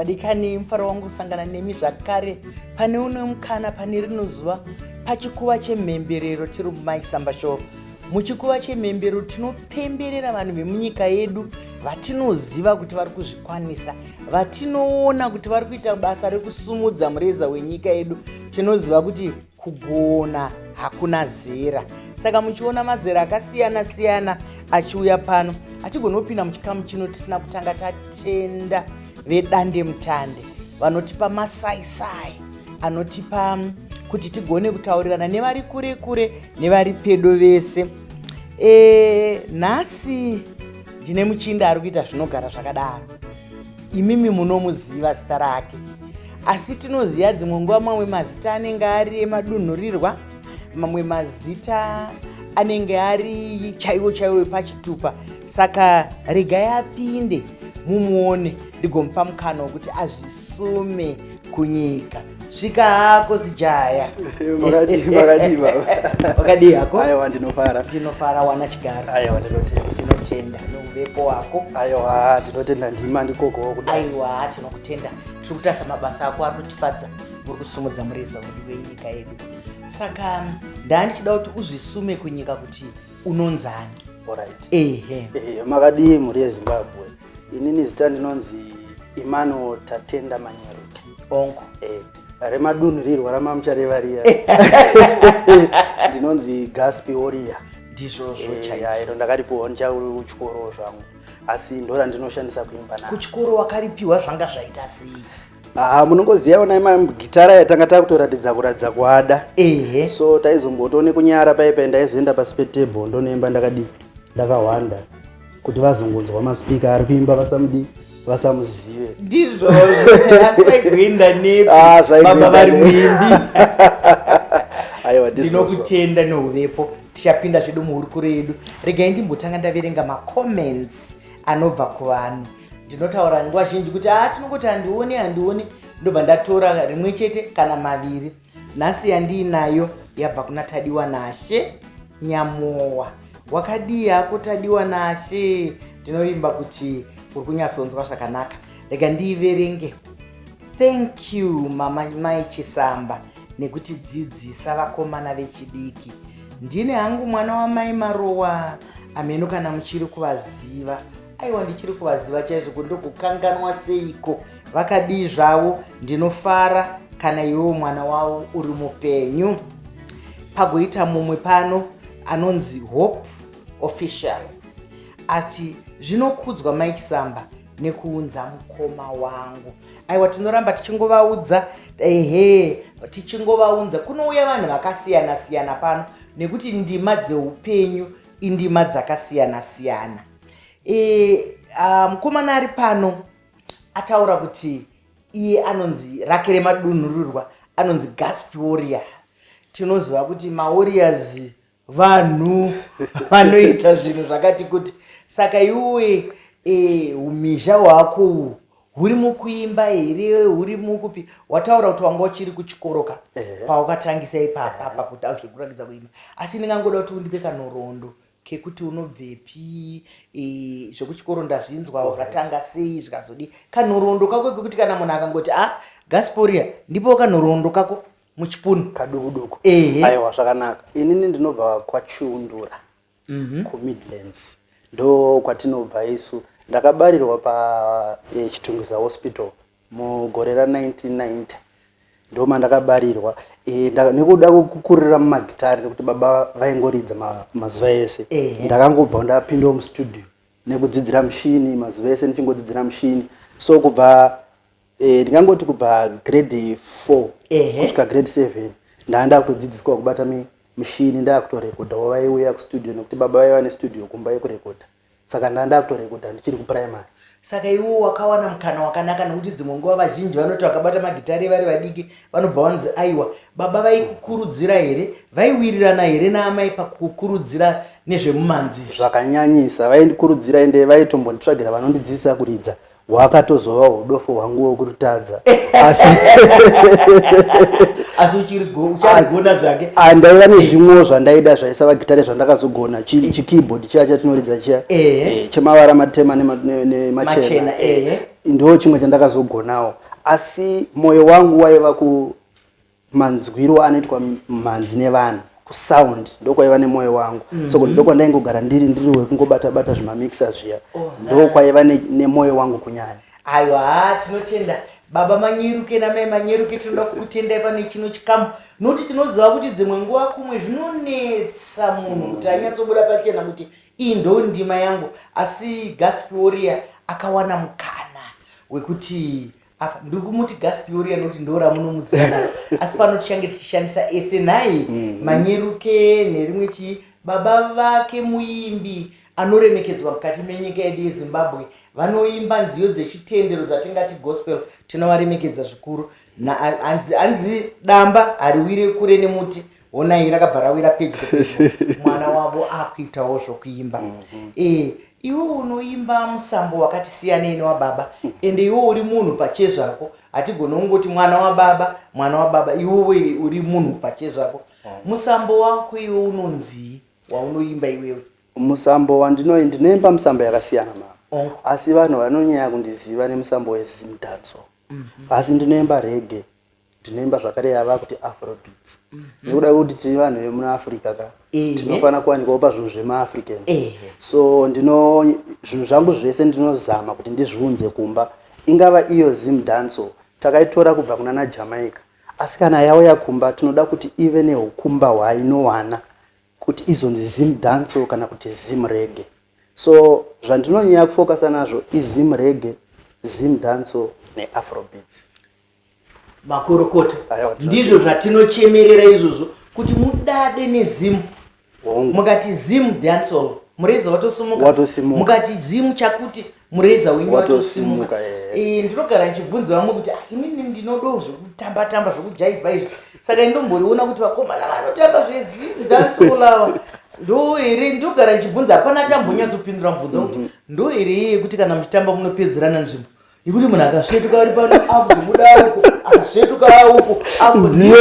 Vadikani, mufaro wangu kusangana nemi zvakare pane uno mukana, pane rino zuva, pachikuva chemhemberero. Tiri muMai Samba Show. Muchikuva chemhemberero tinopemberera vanhu vemunyika yedu vatinoziva kuti vari kuzvikwanisa, vatinoona kuti vari kuita basa rekusumudza mureza wenyika yedu. Tinoziva kuti kugona hakuna zera, saka muchiona mazera akasiyana siyana achiuya pano, hatigoni kupinda muchikamu chino tisina kutanga tatenda vedande mutande vanotipa masaisai anotipa kuti tigone kutaurirana nevari kure kure nevari pedo vese. Nhasi ndine muchinda ari kuita zvinogara zvakadaro. Imimi munomuziva zita rake, asi tinoziva dzimwe nguva mamwe mazita anenge ari emadunhurirwa, mamwe mazita anenge ari chaiwo chaiwo epachitupa. Saka regai apinde mumuone, ndigomupa mukana wekuti azvisume kunyika. Svika hako, sijaya. Makadii, makadii baba? Wakadii hako? Aiwa, ndinofara. Ndinofara, wana chigaro. Aiwa, ndinotenda. Tinotenda neuvepo wako. Aiwa, ndinotenda, ndima ndikokowo kudai. Aiwa, tinokutenda. Tiri kutarisa mabasa ako ari kutifadza, muri kusumudza mureza wedu wenyika yedu. Saka ndaa ndichida kuti uzvisume kunyika kuti unonzani. Alright. Ehe. Makadii mhuri yeZimbabwe? Inini zita ndinonzi Emmanuel Tatenda Manyeruke. Ongo. Remadunhurirwa ramamuchareva riya, ndinonzi Gaspi Warrior. Ndizvozvo chaizvo. Iro ndakaripiwa ndichari kuchikoro zvangu, asi ndo randinoshandisa kuimba naro. Kuchikoro wakaripiwa, zvanga zvaita sei? Ah, munongoziva, onai magitara yatanga takutoratidza kuratidza kuada. So taizombotoone kunyara paipai, ndaizoenda pasi petable ndonoimba ndakadii, ndakahwanda, kuti vazongonzwa maspeaker ari kuimba, vasamudi vasamuzive. Ndizvozvo, asi vaigoenda nepi? Ah, zvaikuenda Baba vari nepi. muimbi. Aiwa, ndizvozvo. Ndinokutenda neuvepo. Tichapinda zvedu muhurukuro yedu. Regai ndimbotanga ndaverenga macomments anobva kuvanhu. Ndinotaura nguva zhinji kuti a tinongoti handioni, handioni, ndobva ndatora rimwe chete kana maviri. Nhasi yandiinayo yabva kuna Tadiwa Nashe Nyamowa. Wakadii hako, Tadiwa Nashe? Ndinovimba kuti uri kunyatsonzwa zvakanaka. Rega ndiiverenge. "Thank you, Mama Mai Chisamba, nekutidzidzisa vakomana vechidiki. Ndine hangu mwana wamai Marowa, ameno kana muchiri kuvaziva." Aiwa, ndichiri kuvaziva chaizvo, kundokukanganwa seiko? Vakadii zvavo? Ndinofara kana iwewo mwana wavo uri mupenyu. Pagoita mumwe pano anonzi Hope Official, ati, "Zvinokudzwa Mai Chisamba nekuunza mukoma wangu." Aiwa, tinoramba tichingovaudza, ehe, tichingovaunza. Kunouya vanhu vakasiyana siyana pano nekuti ndima dzeupenyu indima dzakasiyana siyana. Mukomana ari pano ataura kuti iye anonzi, rake remadunhurirwa anonzi Gasp Warrior. Tinoziva kuti mawarriors vanhu vanoita zvinhu zvakati kuti. Saka iwe umhizha hwako uhu huri mukuimba here, huri mukupi? Wataura kuti wanga uchiri kuchikoro ka pawakatangisa ipapa pakuti zvekuratidza kuimba, asi ndingangoda kuti undipe kanhoroondo kekuti unobvepi. Zvekuchikoro ndazvinzwa, wakatanga sei, zvikazodii, kanhoroondo kako kekuti kana munhu akangoti, "A, ah, Gasporia," ndipo kanhoroondo kako muchipunu. Kaduku duku. Ehe. Aiwa, zvakanaka. Inini ndinobva kwaChiundura, kuMidlands, ndo kwatinobva isu. Ndakabarirwa paChitungwiza Hospital mugore ra1990, ndo mandakabarirwa. Nekuda kukurira mumagitari, nekuti baba vaingoridza mazuva ese, ndakangobva ndapindawo mustudio nekudzidzira mushini mazuva ese, ndichingodzidzira mushini. So kubva ndingangoti kubva grade 4 kusvika grade 7 ndaanda kutodzidziswa kubata mishini. Ndakutorekodhawo, vaiuya kustudio nekuti baba vaiva nestudio kumba yekurekodha, saka ndanda kutorekodha ndichiri kuprimary. Saka iwo wakawana mukana wakanaka, nekuti dzimwe nguva vazhinji vanoti vakabata magitari vari vadiki vanobva vanzi aiwa. Baba vaikukurudzira here? Vaiwirirana here naamai pakukurudzira nezvemumanzi izvi? Zvakanyanyisa, vaindikurudzira, ende vaitombonditsvagira vanondidzidzisa kuridza. Hwakatozova hudofo hwangu hwekurutadza asi asi ucharigona zvake. Ah, ndaiva nezvimwewo zvandaida zvaisava gitare zvandakazogona, chikeyboard chiya chatinoridza chiya, chemavara matema nemachena, ndo chimwe chandakazogonawo. Asi mwoyo wangu waiva kumanzwiro anoitwa mhanzi nevanhu, kusound, ndokwaiva nemwoyo wangu. So ndokwandaingogara ndiri wekungobata bata zvimamixer zviya. Ndokwaiva nemwoyo wangu kunyanya. Aiwa, tinotenda baba Manyeruke namai Manyeruke. Tinoda kukutendai pane chino chikamu, nokuti tinoziva kuti dzimwe nguva kumwe zvinonetsa munhu kuti anyatsobuda pachena kuti iyi ndo ndima yangu. Asi Guspy Warrior akawana mukana wekuti afa. Ndiri kumuti Guspy Warrior nokuti ndo ramunomuziva naro, asi pano tichange tichishandisa ese nhai. Manyeruke nerimwe chii, baba vake muimbi anoremekedzwa mukati menyika yedu yeZimbabwe, vanoimba nziyo dzechitendero dzatingati gospel. Tinovaremekedza zvikuru. Hanzi damba hariwire kure nemuti. Honai, rakabva rawira pedyo pedyo, mwana wavo akuitawo zvokuimba. Iwe unoimba musambo wakati siyanei newababa, ende iwe uri munhu pachezvako. Hatigoni kungoti mwana wababa, mwana wababa. Iwewe uri munhu pachezvako. Musambo wako iwe unonzii waunoimba iwewe? Musambo wandino, ndinoimba musambo yakasiyana, mama. Asi vanhu vanonyanya kundiziva nemusambo weZimdancehall. Asi ndinoimba reggae, ndinoimba zvakare yava kuti afrobeats, nekuda kwekuti tiri vanhu vemuAfrica ka, tinofanira kuwanikwawo pazvinhu zvemaAfricans. So ndino zvinhu zvangu zvese ndinozama kuti ndizviunze kumba. Ingava iyo Zimdancehall, takaitora kubva kuna naJamaica, asi kana yauya kumba tinoda kuti ive neukumba hwainowana kuti izonzi Zimdancehall kana kuti Zim reggae. So zvandinonyanya kufocusa nazvo iZim reggae, Zimdancehall neafrobeats. Makorokoto. Aiwa, ndizvo zvatinochemerera izvozvo, kuti mudade neZimu. Mukati Zim dancehall, mureza watosimuka. Watosimuka. Mukati Zim chakuti, mureza wenyu watosimuka. Watosimuka. Ndinogara ndichibvunza vamwe kuti, "Ah, inini ndinodo zvekutamba tamba, zvekujaivha izvi, saka indomboriona kuti vakomana vanotamba zveZim dancehall ava ndo here?" Ndinogara ndichibvunza, hapana tambonyatsopindura mubvunzo kuti ndo here iye yekuti kana muchitamba munopedzerana nzvimbo, yekuti munhu akasvetuka ari pano akuzobuda uko, akasvetuka uko ako. Ndiyo.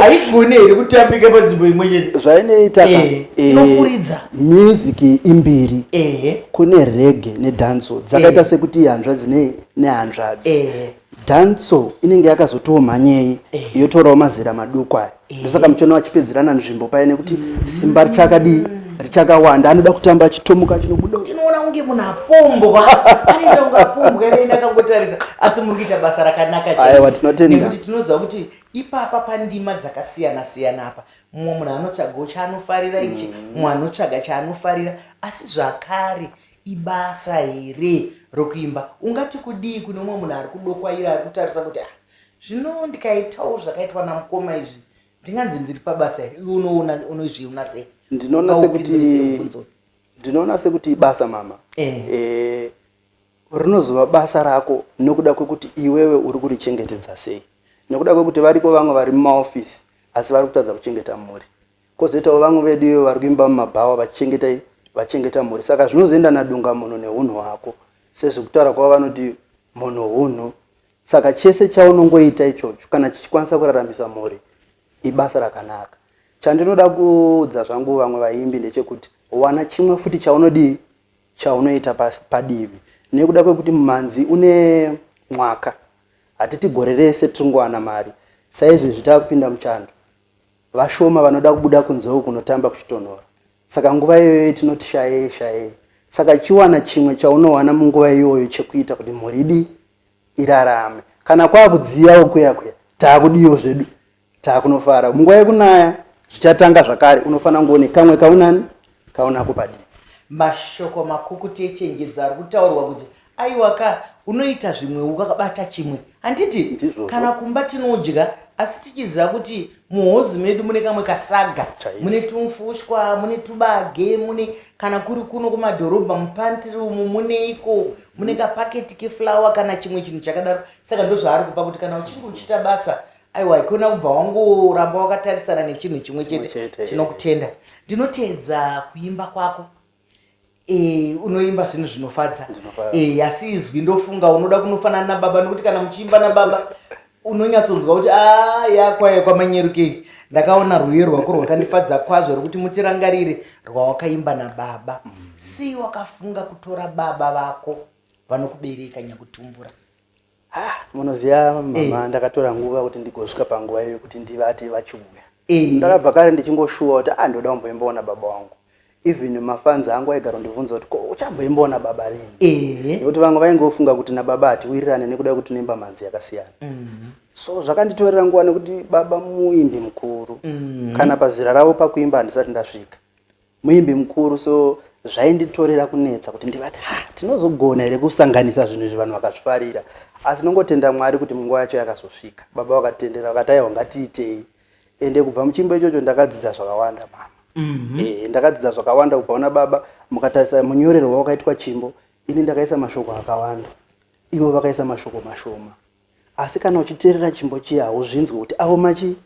Haigoni here kutambika panzvimbo imwe chete? Zvainoita ka, inofuridza. Music imbiri. Kune reggae nedancehall, dzakaita sekuti hanzvadzi nehanzvadzi. Dancehall inenge yakazotomhanyei, yotorawo mazera maduku aya. Ndosaka muchiona vachipedzerana nzvimbo paya, nekuti simba richakadii, richakawanda, anoda kutamba achitomuka, achinobuda. Tinoona kunge munhu apombwa, anoita kunge apombwa inoenda akangotarisa, asi muri kuita basa rakanaka. Aiwa, tinotenda. Nekuti tinoziva kuti ipapa pandima dzakasiyana siyana apa, mumwe munhu anotsvagawo chaanofarira ichi, mumwe anotsvaga chaanofarira, asi zvakare ibasa here rokuimba? Ungati kudii kune umwe munhu ari kudokwaira, ari kutarisa kuti, ah, zvino ndikaitawo zvakaitwa namukoma izvi, ndinganzi ndiri pabasa here? Iwe unoona, unozviona sei? Ndinoona Ungaupindure sekuti sei mubvunzo uyu? Ndinoona sekuti ibasa, mama. Rinozova basa rako nokuda kwekuti iwewe uri kurichengetedza sei, nekuda kwekuti variko vamwe vari mumaofisi asi vari kutadza kuchengeta mhuri, kwozoitawo vamwe vedu ivo vari kuimba mumabhawa vachengeta mhuri. Saka zvinozoenda nadunga munhu neunhu hwako, sezvekutaura kwavo vanoti munhu hunhu. Saka chese chaunongoita ichocho, kana chichikwanisa kuraramisa mhuri, ibasa rakanaka. Chandinoda kuudza zvangu vamwe vaimbi ndechekuti wana chimwe futi chaunodii, chaunoita padivi, nekuda kwekuti mumhanzi une mwaka. Hatiti gore rese tiringowana mari. Saizvezvi taakupinda muchando, vashoma vanoda kubuda kunze uku kunotamba kuchitonhora, saka nguva iyoyo tinoti shayei shayei. Saka chiwana chimwe chaunowana munguva iyoyo chekuita kuti mhuri idii, irarame. Kana kwakudziyawo kuya kuya, taakudiwo zvedu, taakunofara. Munguva yekunaya zvichatanga zvakare, unofanira kunge une kamwe kaunani kaunako padivi. Mashoko makukutu echenjedzo ari kutaurwa kuti aiwa ka, unoita zvimwe ukakabata chimwe, handiti? Ndizvozvo. Kana kumba tinodya, asi tichiziva kuti muhozi medu mune kamwe kasaga, mune tumufushwa, mune tubage, mune kana kuri kuno kumadhorobha mupantry umu muneiko, mune kapaketi keflour kana chimwe chinhu chakadaro. Saka ndozvaari kupa kuti kana uchinge uchiita basa, aiwa, haikona kubva wangoramba wakatarisana nechinhu chimwe chete. Chimwe chete. Tinokutenda. Ndinoteedza kuimba kwako. E, unoimba zvinhu zvinofadza. E, asi izwi ndofunga unoda kunofanana nababa, nokuti kana muchiimba nababa unonyatsonzwa kuti ah, yakwaya kwamanyerukei. Ndakaona rwiyo rwako rwakandifadza kwazvo rwekuti mutirangarire, rwawakaimba nababa. Sei wakafunga kutora baba vako vanokubereka, nyakutumbura? Ah, munoziva mama, ndakatora nguva kuti ndigosvika panguva iyo kuti ndivati vachiuya. Ndakabva kare ndichingoshuwa kuti ah, ndoda kumboimbawo nababa vangu. Even mafans angu aigara kundibvunza kuti, ko uchamboimbawo nababa rini? Nekuti vamwe vaingofunga kuti nababa hatiwirirane nekuda kwekuti tinoimba mhanzi yakasiyana. So zvakanditorera nguva nekuti baba muimbi mukuru. Kana pazera ravo pakuimba handisati ndasvika. Muimbi mukuru, so zvainditorera kunetsa kuti ndivati, ha, tinozogona here kusanganisa zvinhu izvi vanhu vakazvifarira? Asi nongotenda Mwari kuti munguva yacho yakazosvika, baba vakatendera, vakati aiwa, ngatiitei. Ende kubva muchimbo ichocho ndakadzidza zvakawanda, mama. Ndakadzidza zvakawanda kubva kuna baba. Mukatarisa munyorerwo wakaitwa chimbo, ini ndakaisa mashoko akawanda, ivo vakaisa mashoko mashoma. Asi kana uchiteerera chimbo chiya, hauzvinzwi kuti avo machi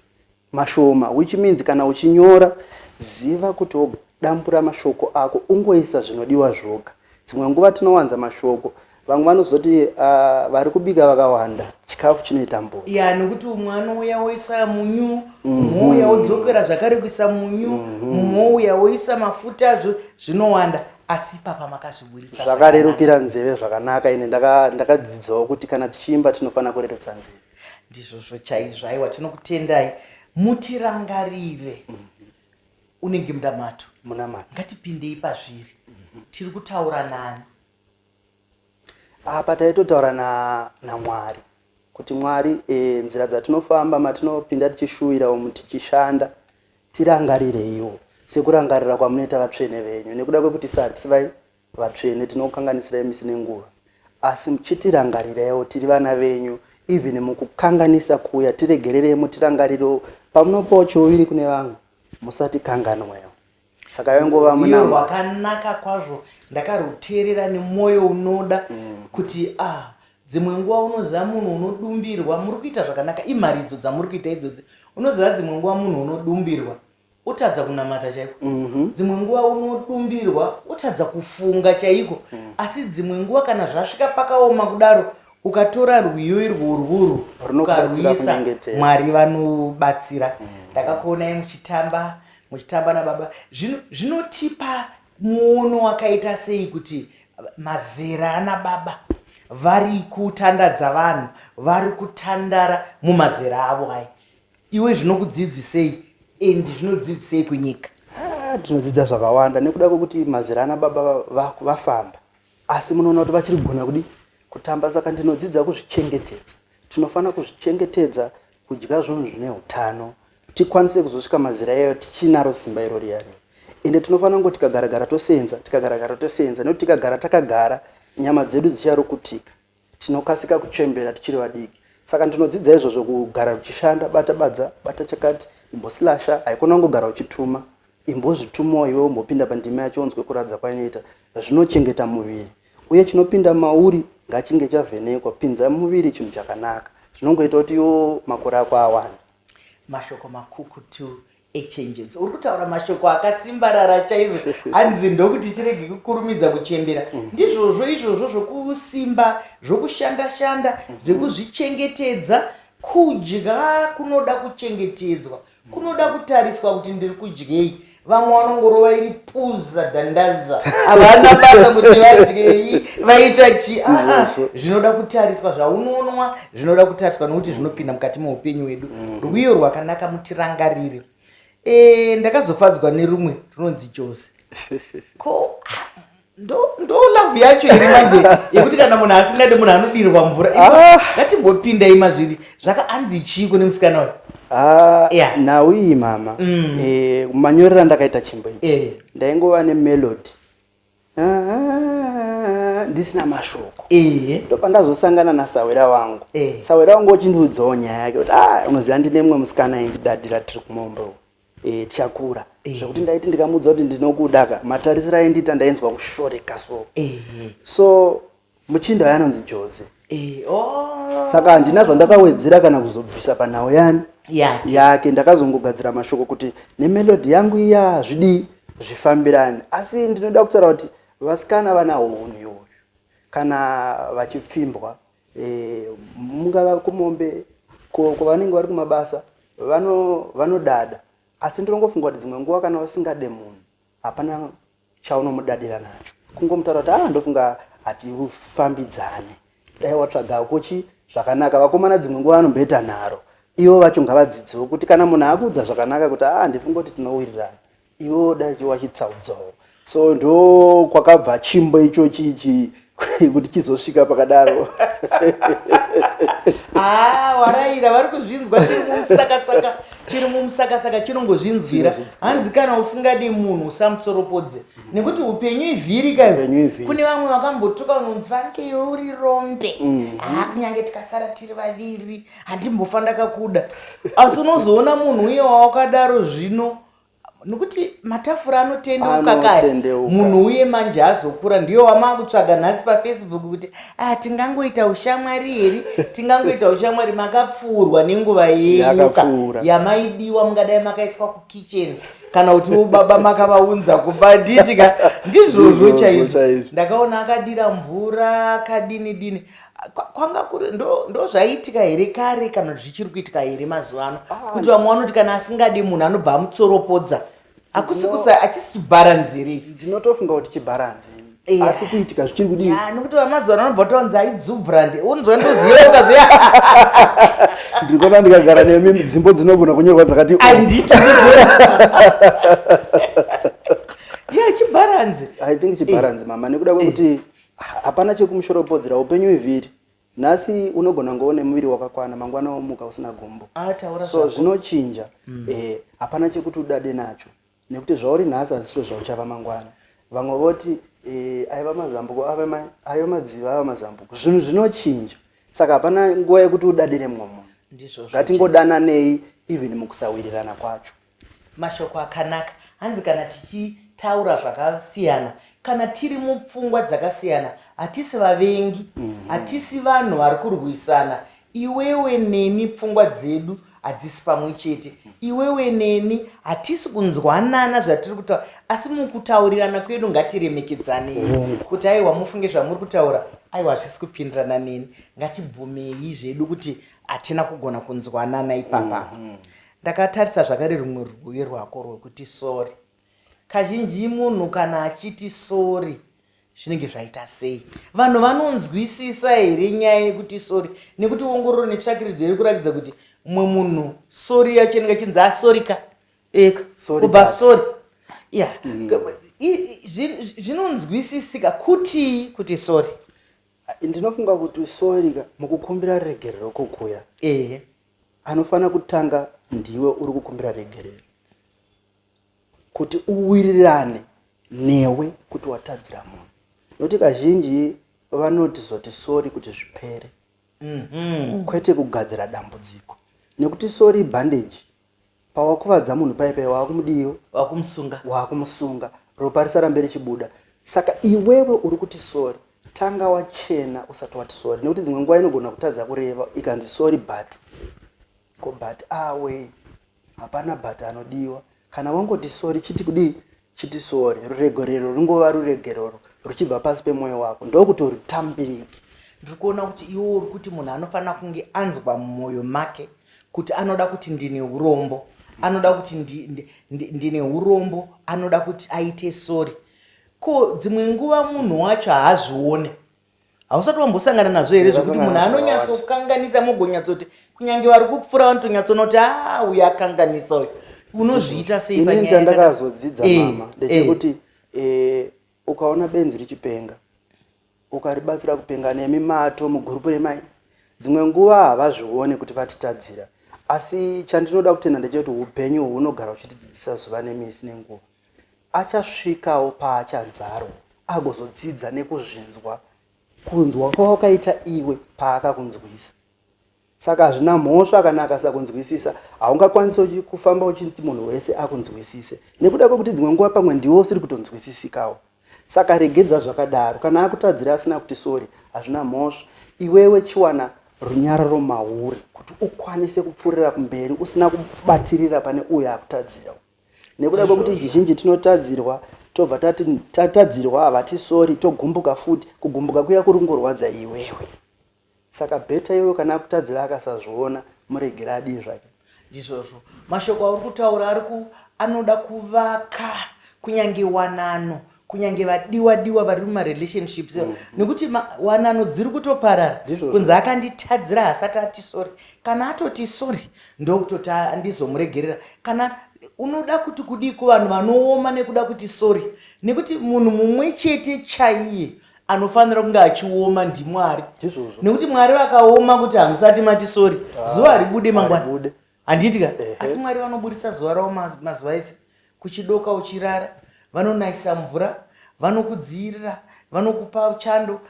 mashoma, which means kana uchinyora, ziva kuti wodambura mashoko ako, ungoisa zvinodiwa zvoga. Dzimwe nguva tinowanza mashoko. Vamwe vanozoti vari kubika vakawanda, chikafu chinoita mbodza. Ya, nekuti umwe anouya woisa munyu, umwe ouya wodzokera zvakare kuisa munyu, mumwe ouya woisa mafuta, zvinowanda. Asi ipapa makazviburitsa. Zvakarerukira nzeve zvakanaka. Ine ndakadzidzawo kuti kana tichiimba tinofanira kurerutsa nzeve. Ndizvozvo chaizvo. Aiwa, tinokutendai. Mutirangarire unenge mudamato. Munamato. Ngatipindei pazviri. Tiri kutaura nani? Apa taitotaura naMwari kuti Mwari, nzira dzatinofamba, matinopinda tichishuwira umu, tichishanda, tirangarireiwo sekurangarira kwamunoita vatsvene venyu. Nekuda kwekuti hatisi vai vatsvene, tinokukanganisirai misi nenguva, asi chitirangariraiwo, tiri vana venyu. Even mukukanganisa kuya, tiregererei, mutirangarirewo. Pamunopawo chouviri kune vamwe, musatikanganwewo. Saka yaingova Rwiyo munamato. rwakanaka kwazvo. Ndakaruteerera nemwoyo unoda kuti ah, dzimwe nguva unoziva munhu unodumbirwa. Muri kuita zvakanaka, imharidzo dzamuri kuita idzodzi. Unoziva, dzimwe nguva munhu unodumbirwa utadza kunamata chaiko. Dzimwe nguva unodumbirwa utadza kufunga chaiko. Asi dzimwe nguva kana zvasvika pakaoma kudaro, ukatora rwiyo irworwurwu Runokubatsira ukarwisa, kunyengetera. Mwari vanobatsira. Ndakakuonai muchitamba, muchitamba nababa. Zvinotipa muono wakaita sei kuti mazera ana baba vari kutandadza vanhu, vari kutandara mumazera avo aya? Iwe zvinokudzidzisei and zvinodzidzisei kunyika? Ah, tinodzidza zvakawanda nekuda kwekuti mazera ana baba vafamba, asi munoona kuti vachiri kugona kudi kutamba. Saka ndinodzidza kuzvichengetedza. Tinofanira kuzvichengetedza, kudya zvinhu zvine utano, tikwanise kuzosvika mazera iyayo tichinaro simba iro riya riya. Ende tinofanira kungo tikagaragara tosenza, tikagaragara tosenza, nekuti tikagara takagara, nyama dzedu dzicharukutika, tinokasika kuchembera tichiri vadiki. Saka ndinodzidza izvozvo, kugara uchishanda, bata badza, bata chakati, imbosilasha. Haikona kungogara uchituma, imbozvitumawo iwe, umbopinda pandima yacho, unzwe kuradza kwainoita. Zvinochengeta muviri, uye chinopinda mauri ngachinge chavhenekwa. Pinza muviri chinhu chakanaka, zvinongoita kuti iwo makore ako awanda. Mashoko makukutu echenjedzo. Uri kutaura mashoko akasimbarara chaizvo. Hanzi ndokuti tirege kukurumidza kuchembera. Ndizvozvo izvozvo zvokusimba, zvokushanda shanda, zvekuzvichengetedza. Kudya kunoda kuchengetedzwa, kunoda kutariswa kuti ndiri kudyei. Vamwe vanongorova iri puza dhandaza, havana basa kuti vadyei, vaita chi. Aa, zvinoda kutariswa zvaunonwa, zvinoda kutariswa nokuti zvinopinda mukati meupenyu hwedu. Rwiyo rwakanaka, mutirangarire. Ndakazofadzwa nerumwe runonzi Jose. Ko ah, ndo love yacho iri manje yekuti kana munhu asingade munhu anodirwa mvura. Ngatimbopindai mazviri. Zvaka anzi chii kune musikana uyu? Ah, nhau iyi mama, manyorero andakaita chimbo ichi, ndaingova nemelody, ah, ndisina mashoko. Ndopandazosangana nasawera wangu. Sawera wangu ochindiudzawo nyaya yake kuti ah, unoziva ndine mumwe musikana aindidadira tiri kumombe uku, tichakura, zvekuti ndaiti ndikamuudza kuti ndinokuda ka, matarisiro aindiita ndainzwa kushoreka. So so muchinda uyo anonzi Jose. Oh. Saka handina zvandakawedzera kana kuzobvisa panhau yani yake. Yake. Ndakazongogadzira mashoko kuti nemelody yangu iya zvidii, zvifambirane. Asi ndinoda kutaura kuti Vasikana vanawo unhu iwoyu kana vachipfimbwa, mungava kumombe, kwavanenge vari kumabasa, vanodada. Asi ndinongofunga kuti dzimwe nguva kana usingade munhu hapana chaunomudadira nacho, kungomutaura kuti ah, ndofunga hatifambidzane, dai watsvaga kuchi zvakanaka. Vakomana dzimwe nguva vanomboita nharo, ivo vacho ngavadzidzewo kuti kana munhu akuudza zvakanaka kuti ah, ndifunga kuti tinowirirana, iwo dai wachitsaudzawo. So ndo kwakabva chimbo ichochi ichi kuti chizosvika pakadaro. Ah, waraira vari kuzvinzwa, chiri mumusakasaka, chiri mumusakasaka chinongozvinzwira. Chinozvinzwira. Hanzi kana usingadi munhu usamutsoropodze, nekuti upenyu ivhiri kayo. Upenyu ivhiri. Kune vamwe vakambotuka unonzi vange iwe uri rombe, haa, kunyange tikasara tiri vaviri handimbofa ndakakuda. Asi unozoona munhu uye wawakadaro zvino, nokuti matafura anotendeuka kaya. Anotendeuka. Munhu uye manje azokura, ndiyo wamakutsvaga nhasi paFacebook kuti ah, tingangoita ushamwari here, tingangoita ushamwari. Makapfuurwa nenguva yenyuka. Yakapfuura. Yamaidiwa mungadai makaiswa kukicheni kana kuti baba makavaunza kumba, nditika ndizvozvo. Ndizvozvo. Chaizvo. Chaizvo. Ndakaona akadira mvura akadini dini. Kwanga kuri ndo zvaiitika here kare kana kuti zvichiri kuitika here mazuva ano, kuti vamwe vanoti kana asingadi munhu anobva amutsoropodza? Hakusi kusa hachisi chibharanzi isi? Ndinotofunga kuti chibharanzi, asi kuitika zvichiri kudii? Ya, nekuti vamazuva ano anobva tonzi aidzubvurandi, unzwa ndoziyeuka zviya. Ndiri kuona ndikagara nemi dzimbo dzinogona kunyorwa dzakati. Anditi ya chibharanzi? I think chibharanzi, mama, nekuda kwekuti hapana chekumushoropodzera. Upenyu ivhiri. Nhasi unogona ngoone muviri wakakwana, mangwana womuka usina gumbo. Ah, taura So zvako. zvinochinja. Hapana chekuti udade nacho, nekuti zvauri nhasi hazisiro zvauchava mangwana. Vamwe voti aiva mazambuko ave madziva, ava mazambuko. Zvinhu zvinochinja, saka hapana nguva yekuti udadire mumwe munhu. Ndizvozvo. Ngatingodananei even mukusawirirana kwacho. Mashoko akanaka. Hanzi kana tichitaura zvakasiyana, kana tiri mupfungwa dzakasiyana, hatisi vavengi, hatisi vanhu vari kurwisana. Iwewe neni pfungwa dzedu hadzisi pamwe chete, iwewe neni hatisi kunzwanana zvatiri kutaura, asi mukutaurirana kwedu ngatiremekedzanei kuti aiwa, mufunge zvamuri kutaura, aiwa, hazvisi kupindirana neni. Ngatibvumei zvedu kuti hatina kugona kunzwanana ipapa. Ndakatarisa zvakare rumwe rwiyo rwako rwekuti "Sorry". Kazhinji munhu kana achiti sorry zvinenge zvaita sei? Vanhu vanonzwisisa here nyaya yekuti sorry? Nekuti ongororo netsvakiridzo iri kuratidza kuti mumwe munhu sorry yacho inenge ichinzi asorika eka. Sorry, kubva but. Sorry ya zvinonzwisisika kuti sorry? Ndinofunga kuti sorry ka, mukukumbira regerero kokuya, anofanira kutanga ndiwe uri kukumbira regerero, kuti uwirirane newe kuti watadzira munhu, nokuti kazhinji vanoti zoti sorry kuti zvipere, kwete kugadzira dambudziko, nekuti sorry bandage. Pawakuvadza munhu paipai, waakumudiyo? Wakumusunga. Waakumusunga, ropa risarambe richibuda. Saka iwewe uri kuti sorry, tanga wachena usati wati sorry, nekuti dzimwe nguva inogona kutadza kureva ikanzi sorry but ko but away, hapana but anodiwa. Kana wangoti sorry, chiti kudii, chiti sorry, ruregerero ringova ruregerero ruchibva pasi pemwoyo wako, ndokuti rutambirike. Ndiri kuona kuti iwe uri kuti munhu anofanira kunge anzwa mumwoyo make kuti anoda kuti ndine urombo, anoda kuti ndine urombo, anoda kuti aite sorry. Ko dzimwe nguva munhu wacho haazvione. Hausati wambosangana nazvo here zvekuti munhu Ndakasangana nazvo. anonyatsokanganisa, mogonyatsoti kunyange vari kupfuura vanotonyatsoona kuti a, uyu akanganisa uyu? Unozviita sei Inini panyaya yakadaro? chandakazodzidza, mama, ndechekuti ukaona benzi richipenga, ukaribatsira kupenga, nemi mato mugurupu remai. Dzimwe nguva havazvioni kuti vatitadzira, asi chandinoda kutenda ndechekuti upenyu hunogara huchitidzidzisa zuva nemisi nenguva. Achasvikawo paachanzarwo, agozodzidza nekuzvinzwa, kunzwa kwawakaita iwe paakakunzwisa. Saka hazvina mhosva kana akasakunzwisisa. Haungakwanisi kufamba uchiti munhu wese akunzwisise, nekuda kwekuti dzimwe nguva pamwe ndiwe usiri kutonzwisisikawo. Saka regedza zvakadaro. Kana akutadzira asina kuti sorry, hazvina mhosva. Iwewe chiwana runyararo mauri kuti ukwanise kupfuurira kumberi usina kubatirira pane uyo akutadzira, nekuda kwekuti zhinji tinotadzirwa. Tobva tati tatadzirwa, havati sorry, togumbuka futi. Kugumbuka kuya kuri kungorwadza iwewe. Saka better iwewe kana akutadzira akasazviona, muregere adii zvake. Ndizvozvo. Mashoko auri kutaura ari ku anoda kuvaka kunyange wanano, kunyange vadiwa diwa vari mumarelationships, nekuti wanano dziri kutoparara. Ndizvozvo. Kunzi akanditadzira asati ati sorry. Kana atoti sorry, ndokutoti andizomuregerera. Kana unoda kuti kudii kuvanhu vanooma nekuda kuti sorry, nekuti munhu mumwe chete chaiye anofanira kunge achioma ndiMwari? Ndizvozvo. Nekuti Mwari vakaoma kuti hamusati mati sorry, zuva haribude mangwana. Haribude. Handiti ka? Ehe. Asi Mwari vanoburitsa zuva ravo mazuva ese, kuchidoka, uchirara, vanonayisa mvura, vanokudzivirira, vanokupa chando,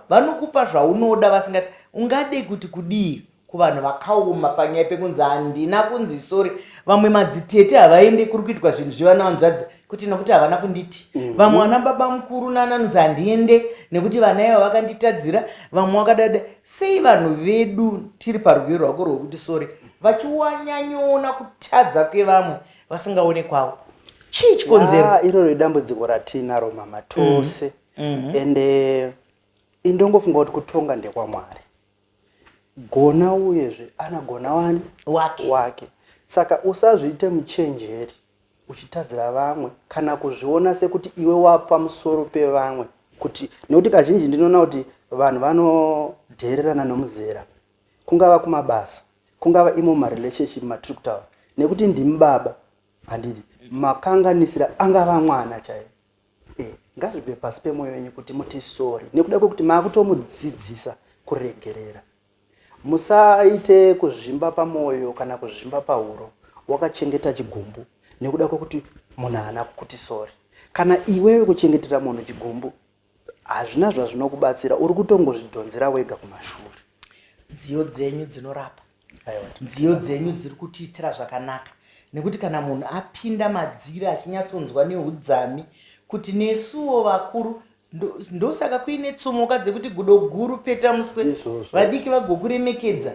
vanokupa zvaunoda vasingati. Ungade kuti kudii kuvanhu vakaoma panyaya pekunzi handina kunzi sorry? Vamwe madzitete havaende kuri kuitwa zvinhu zvevana vanzvadzi kuti nekuti havana kunditi. Vamwe vana baba mukuru nananzi handiende nekuti vana ivo vakanditadzira. Vamwe vakadada. Sei vanhu vedu tiri parwiyo rwako rwekuti sorry vachiwanyanyoona kutadza kwevamwe vasingaone kwavo? Chii chikonzero? Ah, iroro idambudziko ratinaro, mama, tose. Ende indongofunga kuti kutonga ndekwaMwari. Gona uyezve anagona wani wake. Wake. Saka usazviite muchenjeri uchitadzira vamwe kana kuzviona sekuti iwe wapamusoro pevamwe, kuti nekuti kazhinji ndinoona kuti vanhu vanodhererana nomuzera, kungava kumabasa, kungava imo mumarelationship matiri kutaura, nekuti ndimi baba, handiti? Makanganisira angava mwana chaivo. Ngazvibve pasi pemwoyo wenyu kuti muti sorry, nekuda kwekuti maakutomudzidzisa kuregerera. Musaite kuzvimba pamwoyo kana kuzvimba pahuro wakachengeta chigumbu nekuda kwekuti munhu haana kukuti sorry. Kana iwewe kuchengetera munhu chigumbu hazvina zvazvinokubatsira, uri kutongozvidhonzera wega kumashure. Nziyo dzenyu dzinorapa. Aiwa. Nziyo dzenyu dziri kutiitira zvakanaka, nekuti kana munhu apinda madziri achinyatsonzwa neudzami kuti nesuwo vakuru, ndosaka kuine tsumoka dzekuti gudo guru peta muswe, Izvozvo. vadiki vagokuremekedza.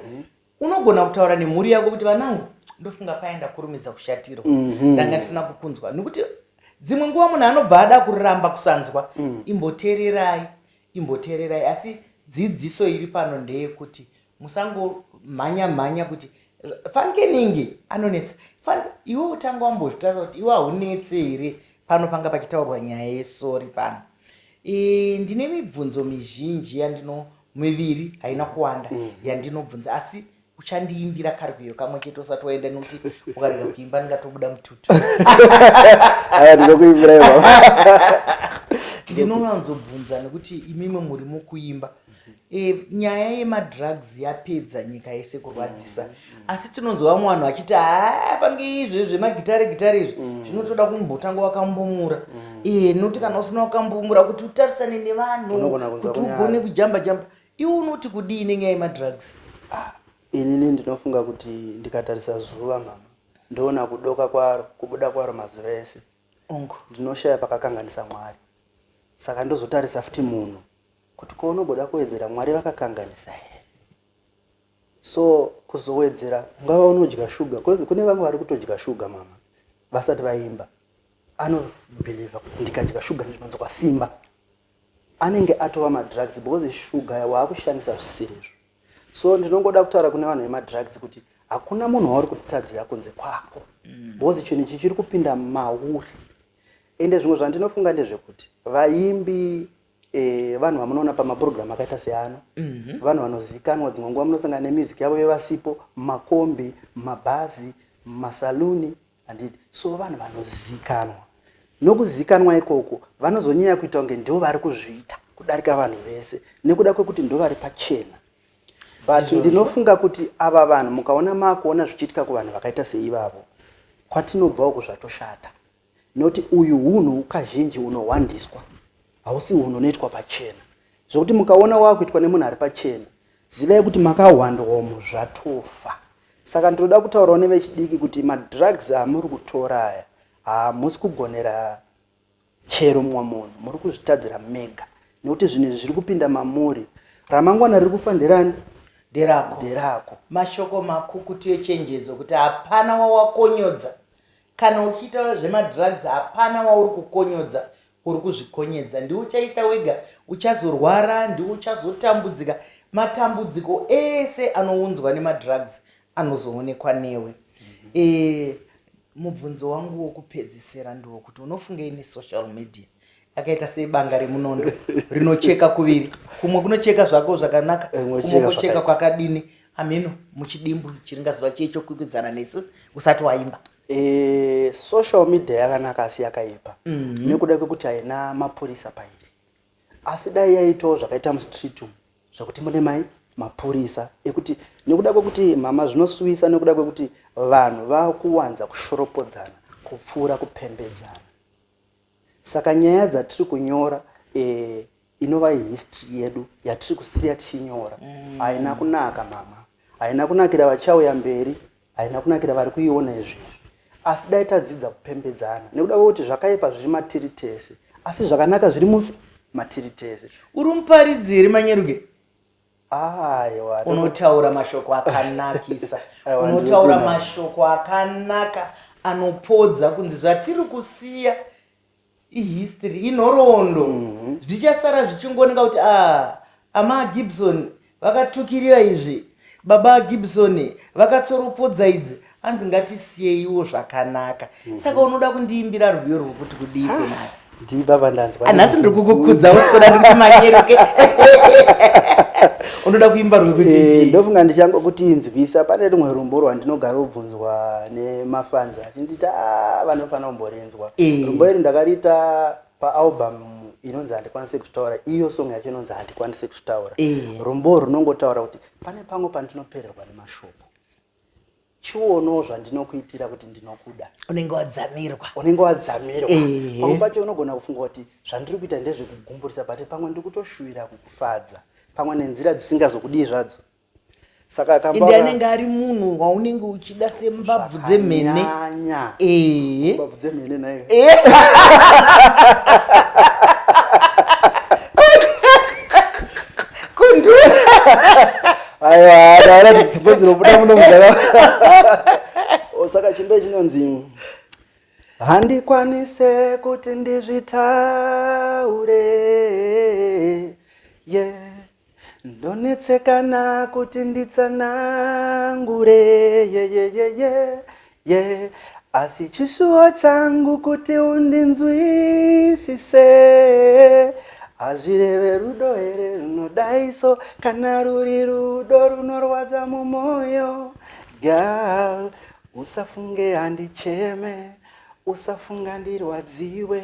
Unogona kutaura nemhuri yako kuti vanangu, ndofunga paenda kurumidza kushatirwa, ndanga ndisina kukunzwa, nekuti dzimwe nguva munhu anobva ada kuramba kusanzwa. Imboteererai, imboteererai. Asi dzidziso iri pano ndeyekuti musangomhanya mhanya kuti fanikeningi anonetsa. Iwe utanga wambozvitarisa kuti iwe haunetse here. Pano panga pachitaurwa nyaya yesorry pano. Ndine mibvunzo mizhinji yandino miviri, haina kuwanda, yandinobvunza, asi uchandiimbira karwiyo kamwe chete usati waenda, nekuti ukarega kuimba ndingatobuda mututu. Aya, ndinokuimbira ivo. Ndinowanzobvunza nekuti imimi muri mukuimba. Nyaya yemadrugs yapedza nyika yese kurwadzisa, asi tinonzwa vamwe vanhu vachiti haa, fanike izvi zvemagitare gitare izvi zvinotoda kumbotanga wakambomura, nekuti kana usina wakambomura kuti utarisane nevanhu, Unogona kunzwa kuti kunyara. ugone kujamba jamba. Iwe unoti kudii nenyaya yemadrugs? Ah, inini ndinofunga kuti ndikatarisa zuva, mama, ndoona kudoka kwaro, kubuda kwaro mazuva ese, Ongo. ndinoshaya pakakanganisa Mwari. Saka ndozotarisa futi munhu kuti ko unogoda kuwedzera Mwari vakakanganisa here? So kuzowedzera, ungava unodya shuga, cause kune vamwe vari kutodya shuga, mama, vasati vaimba. Anobhilivha kuti ndikadya shuga ndinonzwa simba. Anenge atova madrugs, because shuga waakushandisa zvisirizvo. So ndinongoda kutaura kune vanhu vemadrugs kuti hakuna munhu wauri kutadzira kunze kwako, because chinhu ichi chiri kupinda mauri. Ende zvimwe zvandinofunga ndezvekuti vaimbi, vanhu vamunoona pamapurogiramu akaita seano, vanhu vanozikanwa, dzimwe nguva munosangana nemusic yavo yevasipo makombi, mabhazi, masaluni, handiti? So vanhu vanozikanwa, nokuzikanwa ikoko vanozonyanya kuita kunge ndo vari kuzviita kudarika vanhu vese, nekuda kwekuti ndo vari pachena. But ndinofunga kuti ava vanhu, mukaona maakuona zvichiitika kuvanhu vakaita seivavo, kwatinobva uku zvatoshata, nokuti uyu hunhu kazhinji unohwandiswa, hausi hunhu unoitwa pachena. Zvokuti mukaona waakuitwa nemunhu ari pachena, zivai kuti makahwandwomo zvatofa. Saka ndinoda kutaurawo nevechidiki kuti madrugs amuri kutora aya, hamusi kugonera chero mumwe munhu, muri kuzvitadzira mega, nekuti zvinhu izvi zviri kupinda mamuri. Ramangwana riri kufa nderani? Nderako. Nderako. Mashoko makukutu echenjedzo kuti hapana wawakonyodza. Kana uchiita zvemadrugs hapana wauri kukonyodza, uri kuzvikonyedza. Ndiwe uchaita wega, uchazorwara, ndiwe uchazotambudzika. Matambudziko ese anounzwa nemadrugs anozoonekwa newe. E, mubvunzo wangu wokupedzisira ndewokuti unofungei nesocial media akaita sebanga remunondo rinocheka kuviri, kumwe kunocheka zvako zvakanaka, kumwe kucheka kwakadini? Ameno muchidimbu chiringazuva chiye chokwikwidzana nesu usati waimba. E, social media yakanaka asi yakaipa nekuda kwekuti haina mapurisa pairi, asi dai yaitawo zvakaita mustreet umu zvekuti mune mai mapurisa ekuti, nekuda kwekuti mama zvinosuwisa nekuda kwekuti vanhu vakuwanza kushoropodzana kupfuura kupembedzana. Saka nyaya dzatiri kunyora inova history yedu yatiri kusiya tichinyora haina kunaka mama, haina kunakira vachauya mberi, haina kunakira vari kuiona izvezvi. Asi dai tadzidza kupembedzana nekuda kwekuti zvakaipa zviri matiri tese, asi zvakanaka zviri mufi matiri tese. Uri muparidzi here, Manyeruke? Aiwa. Unotaura mashoko akanakisa. Aiwa, unotaura ndinotenda. Mashoko akanaka anopodza kunzi zvatiri kusiya ihistory, inhoroondo, zvichasara zvichingooneka kuti a ama Gibson vakatukirira izvi, baba Gibson vakatsoropodza idzi, hanzi ngatisiyeiwo zvakanaka. Saka unoda kundiimbira rwiyo rwokuti kudii kwenhasi? Ndibaba ndanzwa. Nhasi ndiri kukukudza usikoda, ndikuti Manyeruke unoda kuimba rwekuti chii? Ndofunga ndichangokutinzwisa pane rumwe rumbo rwandinogara kubvunzwa nemafans achinditi a vanofanira kumborinzwa. Rumbo iri ndakariita paalbum inonzi Handikwanisi Kuzvitaura. Iyo song yacho inonzi Handikwanisi Kuzvitaura. Rumbo runongotaura kuti pane pamwe pandinopererwa nemashoko, chiono zvandinokuitira kuti ndinokuda. Unenge wadzamirwa. Unenge wadzamirwa. Pamwe pacho unogona kufunga kuti zvandiri kuita ndezvekugumburisa, but pamwe ndiri kutoshuvira kukufadza, pamwe nenzira dzisingazokudii zvadzo. Saka kamba Ende anenge ari munhu waunenge uchida sembabvu dzemhene. Zvakanyanya. Mbabvu dzemhene nayo. Kundu. Aiwa, ndaona kuti dzimbo dzinobuda muno muzaka. Saka chimbe chinonzi Handikwanise Kuti Ndizvitaure, yeah. Ndonetsekana kuti nditsanangure, yeah. Asi chishuwo changu kuti undinzwisise. Hazvireve rudo here runodaiso? Kana ruri rudo runorwadza mumwoyo, girl, usafunge handicheme, usafunga ndirwadziwe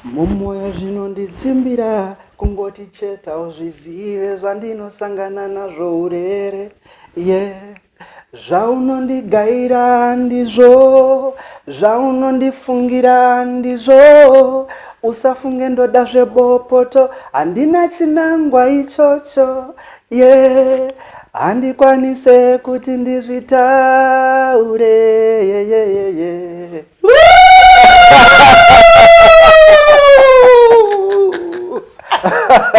mumwoyo. Zvinondidzimbira kungoti cheta uzvizive zvandinosangana nazvo urere, yeah. Zvaunondigaira ndizvo zvaunondifungira ndizvo, usafunge ndoda zvebopoto, handina chinangwa ichocho, yeah. Handikwanise kuti ndizvitaure, yeah.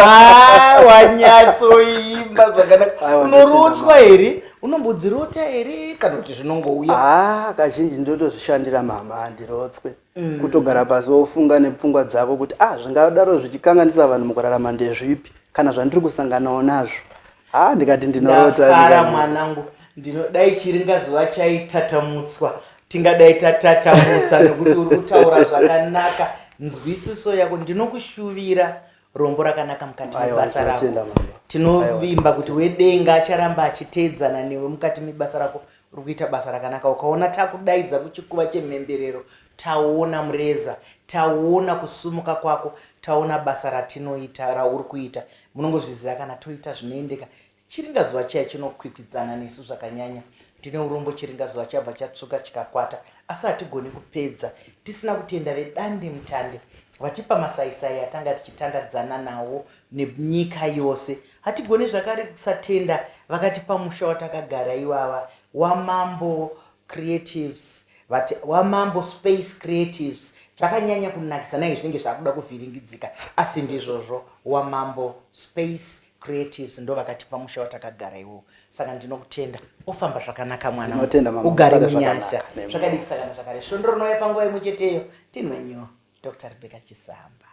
Ah, wanyatsoimba zvakanaka. Aiwa, Unorotswa here? Unombodzirota here kana kuti zvinongouya? Ah, kazhinji ndotozvishandira mama, handirotswe. Kutogara pasi wofunga nepfungwa dzako kuti ah, zvingadaro zvichikanganisa vanhu mukurarama ndezvipi, kana zvandiri kusanganawo nazvo. Ha, ndikati ndinorota Ndafara. Mwanangu, ndinodai chiringazuva chaitatamutswa, tingadai tatatamutsa, nekuti uri kutaura zvakanaka, nzwisiso yako. Ndinokushuvira rombo rakanaka mukati Aiwa, mebasa rako. Ndinotenda, mama. Tinovimba kuti wedenga acharamba achiteedzana newe mukati mebasa rako. Uri kuita basa rakanaka. Ukaona takudaidza kuchikuva chemhemberero, taona mureza, taona kusumuka kwako, taona basa ratinoita, rauri kuita. Munongozviziva, kana toita zvinoendeka, chiringazuva chaya chinokwikwidzana nesu zvakanyanya. Ndine urombo, chiringazuva chabva chatsvuka chikakwata, asi hatigoni kupedza tisina kutenda vedande mutande vatipa masaisai atanga tichitandadzana nawo nenyika yose. Hatigoni zvakare kusatenda vakatipa musha watakagara ivava, waMambo Creatives, vati waMambo Space Creatives. Zvakanyanya kunakisa nai, zvinenge zvakuda kuvhiringidzika, asi ndizvozvo, waMambo Space. Creatives ndo vakatipa musha watakagara iwowo. Saka ndinokutenda, ofamba zvakanaka mwana, Ndinotenda mama, ugare musare munyasha. zvakanaka. Zvakadii kusangana zvakare svondo rinouya panguva imwe cheteyo tinwenyiwo Dr. Rebecca Chisamba.